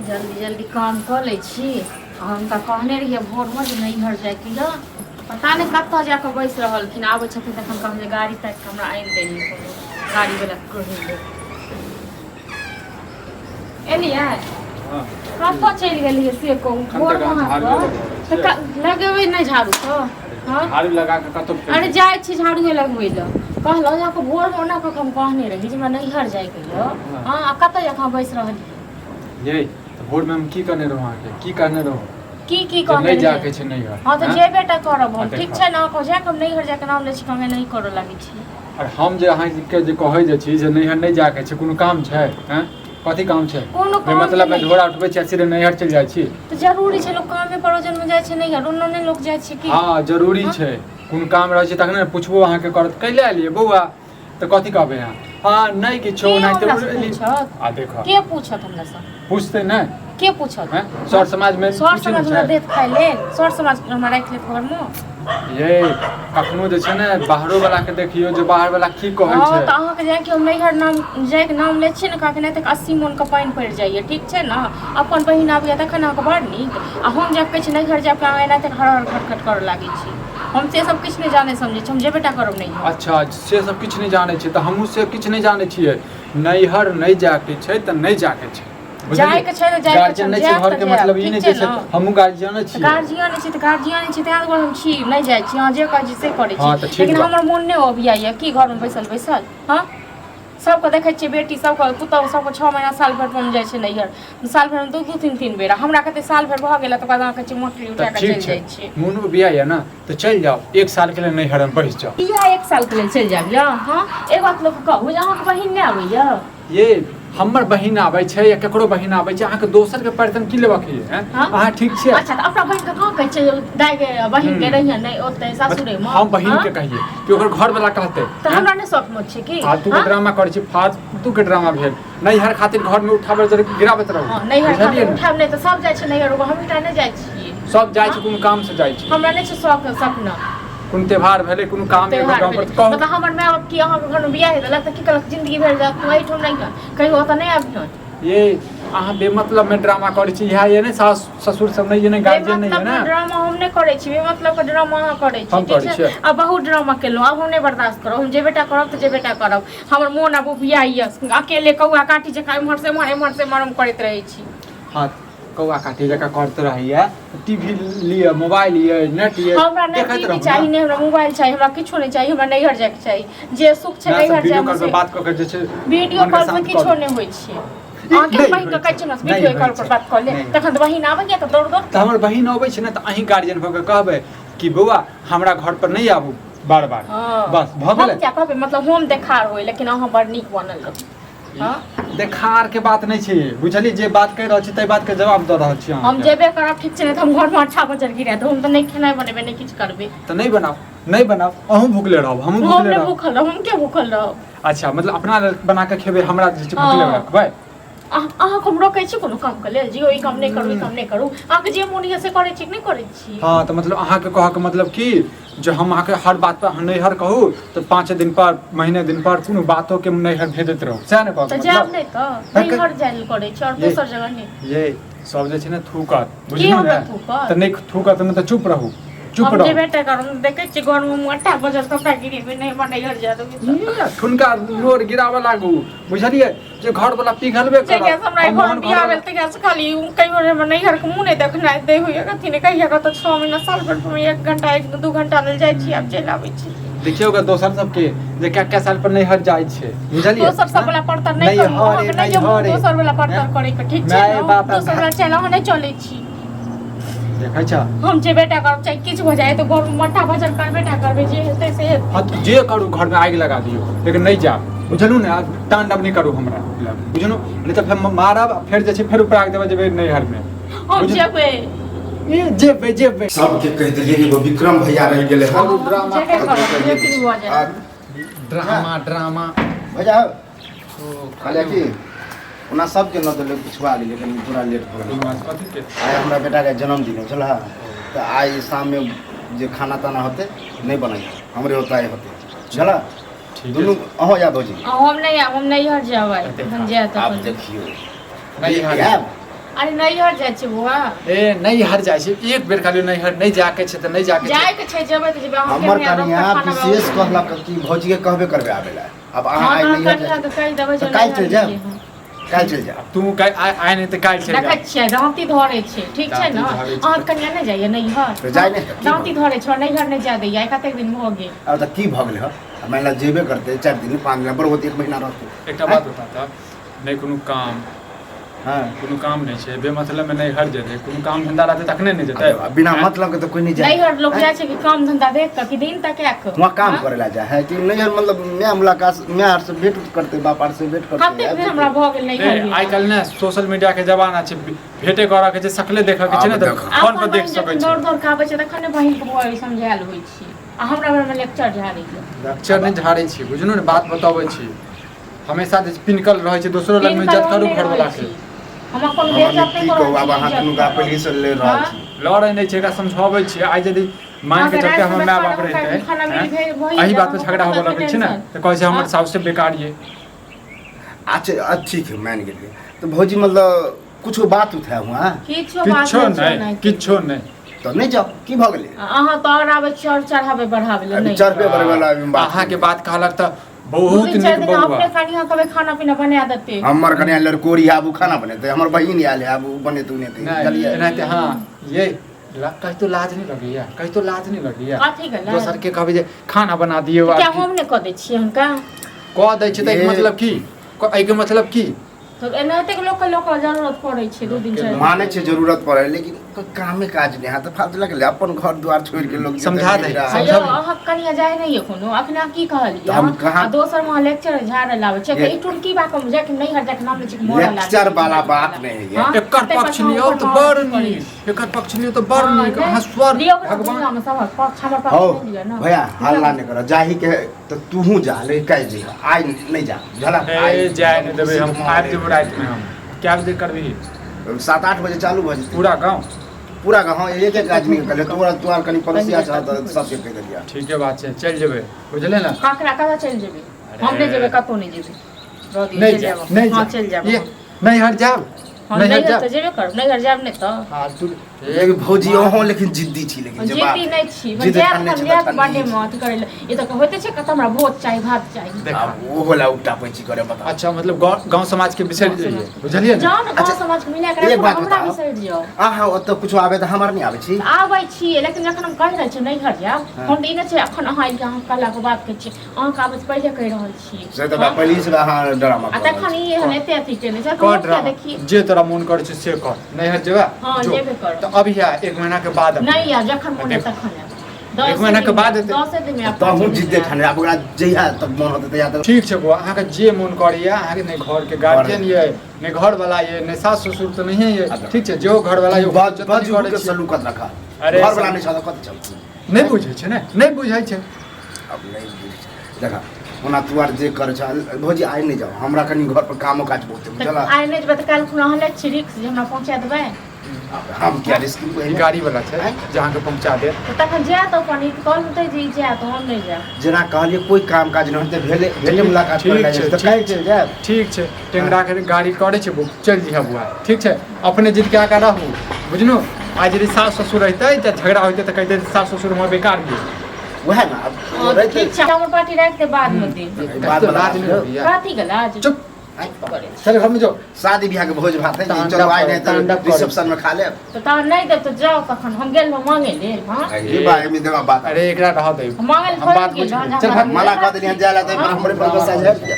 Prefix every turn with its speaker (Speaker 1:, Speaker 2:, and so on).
Speaker 1: जल्दी जल्दी काम कऽ लै छी। आ हुनका कहने रहियै भोरमे जे नैहर जाइके यऽ, पता नहि कतऽ जा कऽ बैसि रहलखिन। आबै छथिन तखन कहबै जे गाड़ी ताकि कऽ हमरा आनि दही, कोनो गाड़ीवला कहै लए। एलियै?
Speaker 2: हँ।
Speaker 1: कतऽ चलि गेलियै से कहू?
Speaker 2: एखन
Speaker 1: भोर
Speaker 2: तक अहाँ
Speaker 1: अहाँके
Speaker 2: झाड़ुए लगबै
Speaker 1: तऽ
Speaker 2: छियै।
Speaker 1: लगेबै नहि झाड़ू तऽ? हँ।
Speaker 2: झाड़ू लगा कऽ कतऽ फेर
Speaker 1: अरे जाइ छी झाड़ुए लगबै लए। कहलहुँ जे अहाँके भोरमे ओना कऽ कऽ हम कहने रही जे हमरा नैहर जाइके यऽ।
Speaker 2: हँ।
Speaker 1: हँ, आ कतऽ जाकऽ अहाँ बैसि रहलियै?
Speaker 2: यै, तऽ भोरमे हम की कहने रहौं अहाँके? की कहने रहौं?
Speaker 1: की की
Speaker 2: जे
Speaker 1: कहने
Speaker 2: नहि
Speaker 1: रहियै?
Speaker 2: जाके छै नैहर।
Speaker 1: हँ, तऽ
Speaker 2: आँय?
Speaker 1: जेबे टा करब
Speaker 2: आ
Speaker 1: हम, ठीक
Speaker 2: देखब।
Speaker 1: छै ने? अहाँके जाकऽ हम नैहर जाइके नाम लै छी तऽ हम एनाही करऽ लागै छी।
Speaker 2: आओर हम जे अहाँके जे कहै जे छी जे नैहर नहि जाके छै, कोनो काम छै? आँय, कथी काम छै?
Speaker 1: कोनो काम
Speaker 2: मतलब
Speaker 1: नहि।
Speaker 2: झोरा उठबै छी आ सीधे नैहर चलि जाइ छी।
Speaker 1: तऽ जरूरी छै, लोक कामे परोजनमे जाइ छै नैहर, ओना नहि लोक जाइ छै की?
Speaker 2: हँ, जरूरी
Speaker 1: हँ?
Speaker 2: छै। कोनो काम रहै छै तखने ने पुछबो अहाँके करत, कैले एलियै बौआ? तऽ कथी कहबै अहाँ? हँ, नहि किछो,
Speaker 1: के
Speaker 2: ओनाहिते
Speaker 1: हमरासँ
Speaker 2: एली।
Speaker 1: पूछत?
Speaker 2: आ देखऽ,
Speaker 1: के पूछत हमरासँ?
Speaker 2: पूछतै नहि?
Speaker 1: के पूछत?
Speaker 2: हैं? सर समाजमे
Speaker 1: सर
Speaker 2: पूछै
Speaker 1: समाज
Speaker 2: नहि
Speaker 1: हमरा
Speaker 2: छै?
Speaker 1: देत खाइ लेल? सर समाज हमरा राखि लेत घरमे?
Speaker 2: ये, कखनो जे छै ने बाहरो वाला के देखियौ जे बाहर वाला की कहै
Speaker 1: हँ
Speaker 2: छै।
Speaker 1: तऽ अहाँके जाके हम नैहर नाम जाइके नाम लै छियै ने काके नहि तऽ 80 मोनके पानि पड़ि जाइए, ठीक छै ने? अपन बहिन आबैए तखन अहाँके बड़ नीक, आ हम जाके कहै छी नैहर जायब, अहाँ एनाहिते हर हर खटखट करऽ लागै छी। हम से सब किछु नहि जानै समझै छी, हम जेबे टा करब नैहर।
Speaker 2: अच्छा, से सब किछु नहि जानै छै तऽ हमहूँ से किछु नहि जानै छियै। नैहर नहि जाके छै तऽ नहि जाके छै, बुझलियै?
Speaker 1: जाइके छै तऽ जाइके छै,
Speaker 2: गार्जियन नहि छै
Speaker 1: जायब तऽ
Speaker 2: घरके
Speaker 1: जायब,
Speaker 2: मतलब ई
Speaker 1: ठीक
Speaker 2: नहि
Speaker 1: छै
Speaker 2: छै
Speaker 1: ने?
Speaker 2: हमहूँ गार्जियने
Speaker 1: तऽ
Speaker 2: छियै।
Speaker 1: गार्जियन छी तऽ गार्जियन छी, ताहि दुआरे हम छी नहि जाइ छी। अहाँ जे कहै छी से करै
Speaker 2: हँ,
Speaker 1: छी,
Speaker 2: तऽ ठीक
Speaker 1: लेकिन
Speaker 2: बा।
Speaker 1: हमर मोन नहि अबियाइए कि घरमे बैसल बैसल। हँ, सबके देखै छियै बेटी सबके, पुतहु सबके 6 महीना साल भरि पर जाइ छै नैहर, साल भरिमे 2 2 3 3 बेर। आ हमरा कते साल भरि भऽ गेल, तकर बाद अहाँ कहै छियै मोटरी
Speaker 2: तऽ
Speaker 1: उठा कऽ
Speaker 2: ठीक
Speaker 1: चलि
Speaker 2: छै,
Speaker 1: जाइ छियै।
Speaker 2: मोन उबियाइए ने तऽ चलि जाउ, एक सालके लेल नैहरमे बसि जाउ।
Speaker 1: किया एक सालके लेल चलि जायब यऽ? हँ, एक बात लोक कहू जे अहाँके बहिन नहि आबैए?
Speaker 2: ये, हमर बहिन आबै छै या केकरो बहिन आबै छै, अहाँके दोसर के परितन की लेबऽ के ये?
Speaker 1: हँ?
Speaker 2: अहाँ ठीक छियै?
Speaker 1: अच्छा, तऽ अपना बहिन के कहाँ कहै छियै दाइ के, बहिन के रहियै नहि ओतै सासुरे मे?
Speaker 2: हम बहिन के कहियै कि ओकर घर वाला कहतै?
Speaker 1: तऽ हमरा नहि शौक मोन छै की?
Speaker 2: फालतू के ड्रामा करै छी, फालतू के ड्रामा भेल। नैहर खातिर घर में उठाबै गिराबैत रहू।
Speaker 1: हँ, नैहर
Speaker 2: बुझलियै
Speaker 1: खातिर
Speaker 2: ने?
Speaker 1: उठाब नहि तऽ सब जाइ छै नैहर, हमही टा नहि जाइ छियै।
Speaker 2: सब जाइ छै, कोनो काम से जाइ छै।
Speaker 1: हमरा नहि छै शौक सपना।
Speaker 2: कोनो त्योहार भेलै, कोनो काम एगो
Speaker 1: त्योहार
Speaker 2: गाँव पर
Speaker 1: भेलै।
Speaker 2: तऽ कहू।
Speaker 1: मतलब हमर माय बाप की अहाँके घरमे बियाह देलक तऽ की कहलक? जिंदगी भरि जायत तू एहिठाम नहि कर, कहियो ओतऽ नहि आबिहन।
Speaker 2: ये, अहाँ बेमतलब में ड्रामा करै छी। इएह ये ने सास ससुर सब नहि ये ने, गार्जियन नहि ये
Speaker 1: बेमतलब
Speaker 2: ने।
Speaker 1: के ड्रामा हम नहि करै छी, बेमतलब के ड्रामा अहाँ करै छी।
Speaker 2: हम
Speaker 1: ठीक
Speaker 2: करै
Speaker 1: छै?
Speaker 2: छियै?
Speaker 1: आ बहुत ड्रामा केलहुँ, आब हम नहि बर्दाश्त करब। हम जेबे टा करब तऽ जेबे टा करब। हमर मोन आब उबियाइए, अकेले कौआ काठी जकाँ एम्हर से एम्हर, एम्हर से एम्हर हम करैत रहै छी।
Speaker 2: हाँ, कौआ काटी जकाँ करैत रहैया। टीवी लिअ, मोबाइल ये, नेट ये,
Speaker 1: हमरा नहि
Speaker 2: देखैत
Speaker 1: टीवी
Speaker 2: रहू
Speaker 1: चाही,
Speaker 2: ने।
Speaker 1: नहि हमरा मोबाइल चाही, हमरा किछो नहि चाही। हमरा नैहर जायके चाही, जे सुख छै
Speaker 2: हमरा सब
Speaker 1: नैहर
Speaker 2: वीडियो
Speaker 1: जायमे
Speaker 2: कॉल पर
Speaker 1: से।
Speaker 2: बात कऽ के जे छै
Speaker 1: वीडियो
Speaker 2: मनके
Speaker 1: कॉल पर
Speaker 2: शान्त
Speaker 1: किछो
Speaker 2: करू।
Speaker 1: नहि होइ छै। अहाँके
Speaker 2: नहि
Speaker 1: बहिन के
Speaker 2: होइ
Speaker 1: कहै
Speaker 2: छै,
Speaker 1: छियै ने
Speaker 2: नहि
Speaker 1: वीडियो
Speaker 2: होइ
Speaker 1: कॉल पर
Speaker 2: छै,
Speaker 1: बात कऽ ले,
Speaker 2: नहि।
Speaker 1: तखन तऽ बहिन आबैया तऽ दौड़ दौड़।
Speaker 2: तऽ हमर बहिन अबै छै ने तऽ अहीं गार्जियन भऽ कऽ कहबै कि बौआ, हमरा घर पर नहि आबू बार बार।
Speaker 1: हँ,
Speaker 2: बस भऽ
Speaker 1: हम
Speaker 2: गेलै।
Speaker 1: किया कहबै? मतलब हम देखार होइ, लेकिन अहाँ बड़ नीक बनल रहू। हँ,
Speaker 2: देखार के बात नहि छै, बुझलियै? जे बात कहि रहल छी ताहि बात के जवाब दऽ रहल छी
Speaker 1: हम
Speaker 2: अहाँके।
Speaker 1: जेबे करब, ठीक छै? नहि तऽ हम घरमे अच्छा बजर गिरा देब। हम तऽ नहि खेनाइ बनेबै, नहि किछु करबै।
Speaker 2: तऽ नहि बनाउ, नहि बनाउ, अहूँ भुखले रहब, हमहूँ
Speaker 1: हम
Speaker 2: भुखले
Speaker 1: नहि
Speaker 2: रहब।
Speaker 1: भूखल रहब, हम किया भूखल रहब?
Speaker 2: अच्छा, मतलब अपना लेल बना के खेबै, हमरा जे छै भुखले
Speaker 1: हँ।
Speaker 2: रखबै?
Speaker 1: अहाँके हम रोकै छी कोनो कामके लेल जे ई काम नहि करू, ई काम नहि करू? अहाँके जे मोन यऽ से करै छी कि नहि करै छी?
Speaker 2: हँ, तऽ मतलब अहाँके कहऽके मतलब की जे हम अहाँके हर बात पर नैहर कहू तऽ 5 दिन पर, महीने दिन पर कोनो बातो के नैहर भेजैत रहू, सएह ने कहऽके
Speaker 1: तऽ जायब
Speaker 2: मतलब?
Speaker 1: नहि तऽ नैहर जाय लेल करै छी आओर दोसर जगह नहि।
Speaker 2: ये, सब जे छै ने थूकत,
Speaker 1: की
Speaker 2: बुझलू
Speaker 1: हमरा
Speaker 2: ने?
Speaker 1: थूकत?
Speaker 2: तऽ नहि थूकत ने तऽ चुप रहू, चुप
Speaker 1: हम
Speaker 2: रहू।
Speaker 1: जेबे टा करब। देखै छियै घरमे मुँह बजल सबटा गिरेबै, नहि हमरा नैहर जाय देबै तऽ।
Speaker 2: ये, ठुनका नोर गिराबऽ लागू, बुझलियै? जे घर वाला पिघलबे करत।
Speaker 1: जहिया से हमरा
Speaker 2: हम
Speaker 1: घर
Speaker 2: ओहन
Speaker 1: बियाह
Speaker 2: घरवला
Speaker 1: भेल तहिया से खाली उ कहियो हमर नैहर के मुँह नहि देखनाइ दै होइए कथी नहि। कहिया कतऽ 6 महीना साल भरि पर 1 घंटा 1-2 घंटा लेल जाइ छी, आब चलि आबै छी।
Speaker 2: देखियौ ग दोसर सबके जे कै कै साल पर नैहर जाइ छै, बुझलियै?
Speaker 1: दोसर सब वाला परतर नहि करू।
Speaker 2: नैहरे,
Speaker 1: अहाँके नहि जे
Speaker 2: नैहरे।
Speaker 1: दोसर वाला परतर करे के, ठीक छै
Speaker 2: माय
Speaker 1: ने?
Speaker 2: बाप आ
Speaker 1: दोसर वाला चलि अहाँ नहि चलै छी।
Speaker 2: देखै छ?
Speaker 1: हम जेबे टा करब, चाहे किछु भऽ जाय, तऽ घरमे मट्ठा भजन करबे टा करबै, जे हेतै से हेतै।
Speaker 2: हाँ, तऽ जे करू, घरमे आगि लगा दियौ, लेकिन नहि जायब, बुझलहुँ ने? आब तांडव नहि करू हमरा लग, बुझलहुँ? नहि तऽ फेर मारब आ फेर जे छै फेर उपराग देबै जेबै नैहरमे।
Speaker 1: हम जेबै।
Speaker 2: ए, जेबै जेबै।
Speaker 3: सबके कहि देलियै, एगो विक्रम भैया रहि गेलै हन।
Speaker 2: छोड़ू ड्रामा।
Speaker 1: जेबे करब, जे किछु भऽ जाय।
Speaker 2: Drama drama.
Speaker 3: भैया कहलियै कि ओना सबके न देलियै, पिछुआ गेलियै कनि, थोड़ा लेट भऽ गेलै।
Speaker 2: कथी के?
Speaker 3: आइ हमरा बेटाके जन्मदिन है, बुझलह? तऽ आइ शाममे जे खाना ताना होतै नहि बनैए, हमरे ओतऽ आइ होतै, बुझलह?
Speaker 2: ठीक।
Speaker 3: दुनू अहाँ आयब भौजी?
Speaker 1: आ हम नहि आयब, हम नैहर जायब आइ। हम जायब
Speaker 3: आब
Speaker 1: तखन।
Speaker 3: देखियौ।
Speaker 2: नैहर।
Speaker 3: आयब।
Speaker 1: अरे नैहर जाइ छै बौआ।
Speaker 2: ए नैहर जाइ छै, एक बेर खाली नैहर नहि जाके छै तऽ नहि जाके छै।
Speaker 1: जाइके छै, जेबै तऽ जेबै। अहाँके
Speaker 3: हमर
Speaker 1: कनिया
Speaker 3: कनिया
Speaker 1: रोज खाना
Speaker 3: विशेष
Speaker 1: बनाबै।
Speaker 3: कहलक कि भौजी के कहबे करबे आबे ला। अब अहाँ
Speaker 1: हँ
Speaker 3: आइ
Speaker 1: तऽ
Speaker 3: नैहर
Speaker 1: कनिया
Speaker 3: जाइ
Speaker 1: के कहि देबै
Speaker 3: तऽ
Speaker 1: जे
Speaker 3: काल्हि चलि
Speaker 1: नैहर
Speaker 3: जायब।
Speaker 1: गेलियै हँ।
Speaker 3: काल्हि चलि जायब।
Speaker 2: तू काल्हि आइ नहि तऽ काल्हि चलि
Speaker 1: देखै
Speaker 2: जायब।
Speaker 1: छियै दाँती धरै छै, ठीक छै ने?
Speaker 2: दाँती धरै छै।
Speaker 1: अहाँके कनिया नहि जाइया नैहर?
Speaker 3: तऽ जाइ नहि तऽ की
Speaker 1: दाँती धरै छै, नैहर नहि जाय दैया। आइ कतेक दिन भऽ गेल।
Speaker 3: अब तऽ की भऽ गेलै हँ? मानि लिअ जेबे करतै 4 दिन 5 दिन, बड़ होतै एक महीना रहतै।
Speaker 2: एकटा बात बता तऽ, नहि कोनो काम, कोनो काम नहि छै, बेमतलब मे नैहर जेतै? कोनो काम धंधा रहतै तखने नहि जेतै।
Speaker 3: आ बिना मतलब के तऽ कोई नहीं जाए।
Speaker 1: नैहर लोक जाइ छै कि काम धंधा देख कऽ कि दिन तक कऽ?
Speaker 3: वहाँ काम करे ला जाए है कि नैहर? मतलब माय मुलाकात, माय आर से भेंट उट करते, बाप आर से भेंट करते।
Speaker 1: कतेक दिन हमरा भऽ गेल नैहर
Speaker 2: ए,
Speaker 1: गेला।
Speaker 2: आइ काल्हि ने सोशल मीडिया के जमाना छै, भेटे करऽ के छै, शकले देखऽ के छै ने
Speaker 3: आब
Speaker 2: तऽ
Speaker 3: देखऽ।
Speaker 2: फोन पर
Speaker 1: अपन
Speaker 2: देख
Speaker 1: बहिन
Speaker 2: सकै
Speaker 1: जखन
Speaker 2: छै।
Speaker 1: दौड़ दौड़ के आबै छै तखन ने बहिन के बौआ समझायल होइ छै, आ हमरा घरमे लेक्चर झाड़ैया।
Speaker 2: लेक्चर नहि झाड़ै छी, बुझलु ने? बात बतबै छी। हमेशा जे पिनकल रहै छै, दोसरो लगमे
Speaker 1: पिनकल
Speaker 2: इज्जत
Speaker 1: हम
Speaker 2: करू
Speaker 1: नहि
Speaker 2: घरवला
Speaker 1: रहै
Speaker 2: के।
Speaker 1: छी। हम अपन
Speaker 3: हम
Speaker 1: बेइज्जत
Speaker 3: की
Speaker 1: नहि
Speaker 3: कहू,
Speaker 1: करब
Speaker 3: आब अहाँ
Speaker 1: इज्जत
Speaker 3: दुनू का
Speaker 1: करब।
Speaker 3: पहिले से ले रहल
Speaker 1: हाँ?
Speaker 3: छी।
Speaker 2: लड़ै नहि छै, एकरा समझाबै छियै। आइ यदि मान के
Speaker 1: अहाँके
Speaker 2: चलते हमर
Speaker 1: रातिमे
Speaker 2: माय बाप
Speaker 1: खाना
Speaker 2: रहितै,
Speaker 1: खाना मिल
Speaker 2: आँय?
Speaker 1: भेल भइए
Speaker 2: एहि
Speaker 1: जायत,
Speaker 2: बात पर
Speaker 1: हमरा
Speaker 2: झगड़ा होबऽ
Speaker 1: कथी
Speaker 2: लगै छै ने
Speaker 1: टेंशन?
Speaker 2: तऽ कहै छै हमर
Speaker 1: हाँ?
Speaker 2: साउस से बेकार ये।
Speaker 3: अच्छा अच्छा, ठीक है, मान गेलियै। तऽ भौजी मतलब कुछो बात उठा हुआ?
Speaker 1: किछो बात
Speaker 2: किछो
Speaker 1: नहि छै।
Speaker 2: नहि, किछो नहि।
Speaker 3: तऽ नहि जाओ, की भऽ गेलै?
Speaker 1: अहाँ तऽ आओर आबै छी आओर चढ़ाबै बढ़ाबै लए।
Speaker 3: अभी
Speaker 1: नहि
Speaker 3: चढ़बे बढ़े वाला अभी बात
Speaker 2: अहाँके
Speaker 3: नहि।
Speaker 2: बात कहलक तऽ
Speaker 1: दू
Speaker 2: बहुत
Speaker 1: दिन चारि
Speaker 2: नीक
Speaker 1: दिन
Speaker 2: बौआ।
Speaker 1: अपने कनिया कहबै खाना पीना बना देतै।
Speaker 3: हमर कनिया लड़कोरी आबू खाना बनेतै, हमर बहिन आयल है आबू बनेतै उनेतै।
Speaker 2: नहि
Speaker 3: बुझलियै?
Speaker 2: एनाहिते हँ ये कहितो लाज नहि लगैया? कहितो लाज नहि लगैया?
Speaker 1: कथी के लाज?
Speaker 2: दोसर के कहबै जे खाना बना दियौ।
Speaker 1: क्या
Speaker 2: आब की
Speaker 1: हम नहि कऽ दै छियै हुनका?
Speaker 2: कऽ दै छै तऽ एहिके
Speaker 3: ये-
Speaker 2: मतलब की? एहिके मतलब की?
Speaker 1: तऽ एनाहिते के लोकके लोकके जरूरत पड़ै छै 2 दिन 4 दिन।
Speaker 3: मानै छै जरूरत पड़े, लेकिन कोई कामे काज नहि है तऽ फालतू लगलै अपन घर द्वार छोड़ि के लोग जेतै
Speaker 2: समझा दे,
Speaker 3: नैहरा।
Speaker 2: समझा।
Speaker 1: यौ, अहाँ कनिया जाइ नहि यऽ कोनो? अखन अहाँ की कहलियै?
Speaker 3: तऽ हम कहाँ-
Speaker 1: आ दोसर वहाँ लेक्चर झाड़े लाबै छै तऽ
Speaker 3: ये-
Speaker 1: ई टुनकी बा कम जाके नैहर जाके नाम लै छै कि मरऽ लागै
Speaker 3: लेक्चर
Speaker 1: छै।
Speaker 3: वाला बात नहि है।
Speaker 1: हाँ?
Speaker 2: एकर
Speaker 1: ताहि पर
Speaker 2: पक्ष
Speaker 1: हम
Speaker 2: लियौ
Speaker 1: ऊपर
Speaker 2: तऽ
Speaker 1: मार
Speaker 2: बड़
Speaker 1: करै
Speaker 2: नीक।
Speaker 1: छी।
Speaker 2: एकर पक्ष लियौ तऽ बड़
Speaker 1: हाँ,
Speaker 2: नीक।
Speaker 1: नहि,
Speaker 2: अहाँ स्वर
Speaker 1: लियौ ने
Speaker 2: भगवान
Speaker 1: दुनियामे सबक पक्ष, हमर पक्ष
Speaker 3: हौ
Speaker 1: नहि लिअ ने।
Speaker 3: भैया, हल्ला नहि कर। जाही के तऽ तूहू जा, लेकिन काल्हि जइह, आइ नहि जा, बुझलक?
Speaker 2: ए जाय नहि देबै हम। आबि जेबौ रातिमे हम। कए बजे करबिही?
Speaker 3: 7-8 बजे चालू भऽ जेतै।
Speaker 2: पूरा गाँव?
Speaker 3: पूरा गाँव, हँ। एक एक आदमी के कहलियै, तोरा तोरा कनि पड़ोसिया छह तऽ सबके कहि देलियै।
Speaker 2: ठीके बात छै, चलि जेबै, बुझलियै ने?
Speaker 1: ककरा कतऽ चलि जेबै? हम नहि जेबै, कतहु नहि जेबै। रह दियौ,
Speaker 2: नहि
Speaker 1: चलि
Speaker 2: जायब।
Speaker 1: जायब।
Speaker 2: नहि
Speaker 1: हँ,
Speaker 2: जायब।
Speaker 1: चलि जायब।
Speaker 2: ये नैहर जायब।
Speaker 1: हम
Speaker 2: नैहर
Speaker 1: नैहर
Speaker 2: जायब।
Speaker 1: तऽ जेबे करब, नैहर जायब नहि तऽ।
Speaker 2: फालतू।
Speaker 3: लेकिन भौजी अहूँ लेकिन जिद्दी छी, लेकिन जे बात
Speaker 1: जिद्दी नहि छी।
Speaker 3: जिद्द
Speaker 1: जायब
Speaker 3: ठानने
Speaker 1: हम
Speaker 3: छी तऽ
Speaker 1: जायब
Speaker 3: ठानने
Speaker 1: बर्थडे
Speaker 3: छी।
Speaker 1: मे अथी करै लए। ई तऽ होइते छै, कतऽ हमरा भोज चाही, भात चाही।
Speaker 2: देखा।
Speaker 3: आब ओहो ला उल्टा पैची करे, बताओ।
Speaker 2: अच्छा, मतलब गाँव गाँव समाज के बिसरि जइयै, बुझलियै ने?
Speaker 1: जाउ ने गाँव
Speaker 3: अच्छा,
Speaker 1: समाज के मिला के
Speaker 3: एक
Speaker 1: राखू,
Speaker 3: बात
Speaker 1: हमरा
Speaker 3: बताउ।
Speaker 1: बिसरि जाउ।
Speaker 3: अहाँ ओतऽ कुछो आबे तऽ हमर नहि आबै छी?
Speaker 1: आबै छियै, लेकिन जखन हम कहि रहल छी नैहर जायब, हम तऽ ई नहि छै अखन अहाँ एलियै, अहाँ कहलाके बाद कहै छी। अहाँके आबै से पहिले कहि रहल छी।
Speaker 3: से तऽ पहिले से अहाँ ड्रामा
Speaker 1: आ
Speaker 3: कऽ रहल
Speaker 1: तखन
Speaker 3: छी।
Speaker 1: ई एहन एते अथी केने छै
Speaker 2: कर
Speaker 1: हम किया
Speaker 2: ड्रामा
Speaker 1: देखी?
Speaker 2: जे तोरा मोन करै छै से कर। नैहर जेबे?
Speaker 1: हँ,
Speaker 2: जो।
Speaker 1: जेबे करब।
Speaker 2: तऽ अभी आ, एक महीना के बाद अभी।
Speaker 1: नहि आयब, जखन मोन
Speaker 2: देखो।
Speaker 1: हैत तखन आयब।
Speaker 2: एक महीना के बाद एतै।
Speaker 1: 10 दिन में आयब,
Speaker 3: तहूँ
Speaker 1: 5 दिन
Speaker 3: जिद्दे
Speaker 1: में आयब।
Speaker 3: ठाने आब ओकरा जहिया तक मोन होतै तहिया तक।
Speaker 2: ठीक छै बौआ, अहाँके जे मोन करैया। अहाँके नहि घर के गार्जियन ये, नहि घर वाला ये, नहि सास ससुर तऽ नहिये ये। ठीक छै, जो घर वाला ये ओकरा
Speaker 3: बाज
Speaker 2: जतन
Speaker 3: बाजू
Speaker 2: करै
Speaker 3: के
Speaker 2: छियै।
Speaker 3: सलूकत रखा।
Speaker 2: अरे
Speaker 3: घर वाला नहि छह तऽ कथी चल?
Speaker 2: नहि बुझै छै ने, नहि बुझै छै।
Speaker 3: अब नहि बुझै छै। देखा, ओना तू आर जे करै छ। भौजी, आइ नहि जाओ, हमरा कनि घर पर कामो काज बहुत है,
Speaker 1: तऽ
Speaker 3: बुझला?
Speaker 1: आइ नहि जेबै तऽ काल्हि खुना अहाँ लै छी रिक्स जे हमरा पहुँचा देबै?
Speaker 3: हम किया रिस्क
Speaker 2: ई गाड़ी वाला छै जे अहाँके पहुँचा देत।
Speaker 1: तऽ तखन जायत अपन। ई तऽ कहलहुँ तऽ जे ई जायत, हम नहि जायब।
Speaker 3: जेना कहलियै, कोई काम काज नहि होतै, भेले भेले मुलाकात
Speaker 2: ठीक
Speaker 3: करै
Speaker 2: छै,
Speaker 3: तऽ
Speaker 2: ठीक
Speaker 3: काल्हि चलि जायब।
Speaker 2: ठीक छै, टेंगरा के गाड़ी करै छै बुक, चलि जइहे बौआ। ठीक छै, अपने जिद कए कऽ रहू, बुझलू? आज यदि सास ससुर रहितै तऽ झगड़ा होइतै, तऽ कहितै सास ससुर हमर बेकार गेल।
Speaker 3: वएह ने आब।
Speaker 1: हँ, तऽ ठीक छै, हमर पार्टी राखि दे बादमे दिन।
Speaker 3: बात
Speaker 2: तो लाज नहि होइया?
Speaker 1: कथी के लाज?
Speaker 2: चुप।
Speaker 1: करै छी।
Speaker 2: चल, घरमे जाओ।
Speaker 3: शादी बियाह के भोज भात है।
Speaker 2: तांडव
Speaker 3: चलो, आइ नहि तऽ
Speaker 2: तांडव करू।
Speaker 3: रिसेप्शन में खा लेब।
Speaker 1: तऽ तहन नहि देब तऽ जाउ तखन। हम गेल रहौं मांगे लेल, हँ?
Speaker 3: ये बा एमे देखा बात।
Speaker 2: अरे, एकरा रह दे।
Speaker 1: मांगे लेल
Speaker 2: हम
Speaker 1: थोड़े
Speaker 2: बात
Speaker 1: गेल
Speaker 2: बुझि
Speaker 1: रहौं,
Speaker 2: गेलियै। चल भाग।
Speaker 3: मना कऽ देलियै जाय ला तऽ हमरे पर गुस्सा झाड़ि दिया।